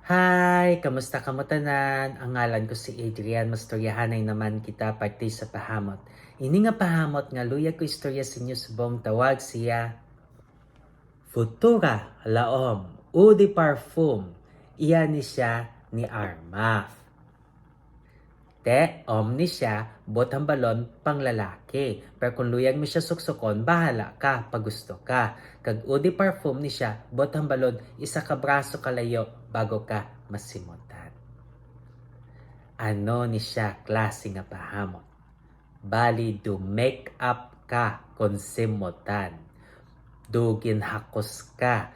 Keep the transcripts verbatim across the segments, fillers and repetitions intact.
Hi! Kamusta kamo tanan? Ang ngalan ko si Adrian. Mastoryahanay naman kita parte sa pahamot. Ini nga pahamot nga luyag ko istorya sa inyo subong tawag siya Futura L'Homme Eau de Parfum. Iya ni siya ni Armaf. Te, om ni siya, buot hambalon, panglalaki. Pero kung luyag mo siya suksukon, bahala ka, pagusto ka. Kag eau de parfum ni siya, buot hambalon, isa ka braso kalayo bago ka masimutan. Ano ni siya klase nga pahamot? Bali, do make up ka kon simutan. Do ginhakos ka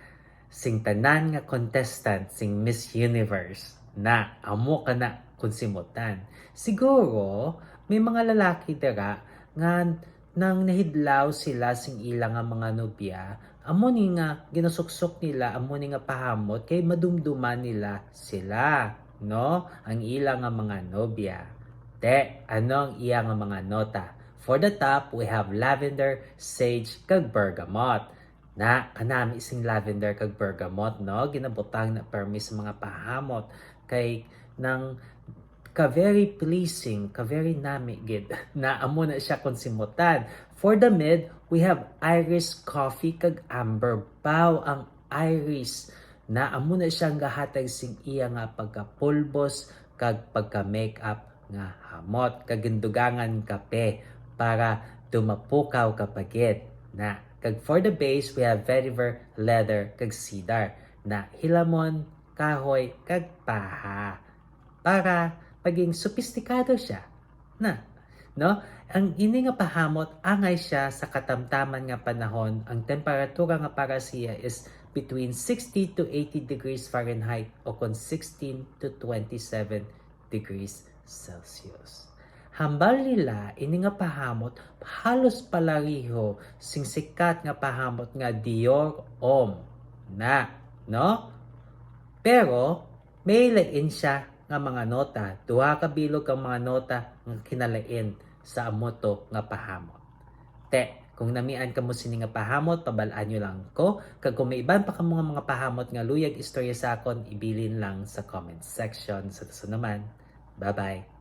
sing tanan nga contestant sing Miss Universe na amo ka na kon simutan. Siguro, may mga lalaki dira nga nang nahidlaw sila sing ila nga mga nobya, amo ni nga ginasuksok nila, amo ni nga pahamot kay madumduman nila sila, no? Ang ila nga mga nobya. Te, ano ang iya nga mga nota? For the top, we have lavender, sage, kag bergamot. Na, kanami sing lavender kag bergamot, no? Ginabutang na permi sa mga pahamot kay nang ka very pleasing, ka very nami gid. Na amo na siya kon simutan. For the mid, we have iris coffee kag amber. Baw ang iris na amo na siya ang gahatag sing iya nga pagkapulbos kag pagka-makeup nga hamot kag gindugangan kape para tumapukaw ka pa gid. Na, kag for the base, we have vetiver, leather, kag cedar. Na, hilamon, kahoy, kag paha. Para maging sopistikado siya. Na, no? Ang ini nga pahamot angay siya sa katamtaman nga panahon, ang temperatura nga para siya is between sixty to eighty degrees Fahrenheit o kon sixteen to twenty-seven degrees Celsius. Hambal nila ini nga pahamot halos palariho sing sikat nga pahamot nga Dior Homme na, no? Pero may lain siya nga mga nota, duha ka bilog ang mga nota nga kinalain sa amo to nga pahamot. Te, kung namian kamo sini nga pahamot, pabal-an nyo lang ko. Kag kung may iban pa kamo nga mga pahamot nga luyag istorya sa akon, ibilin lang sa comment section. Sa susunod naman. Bye-bye.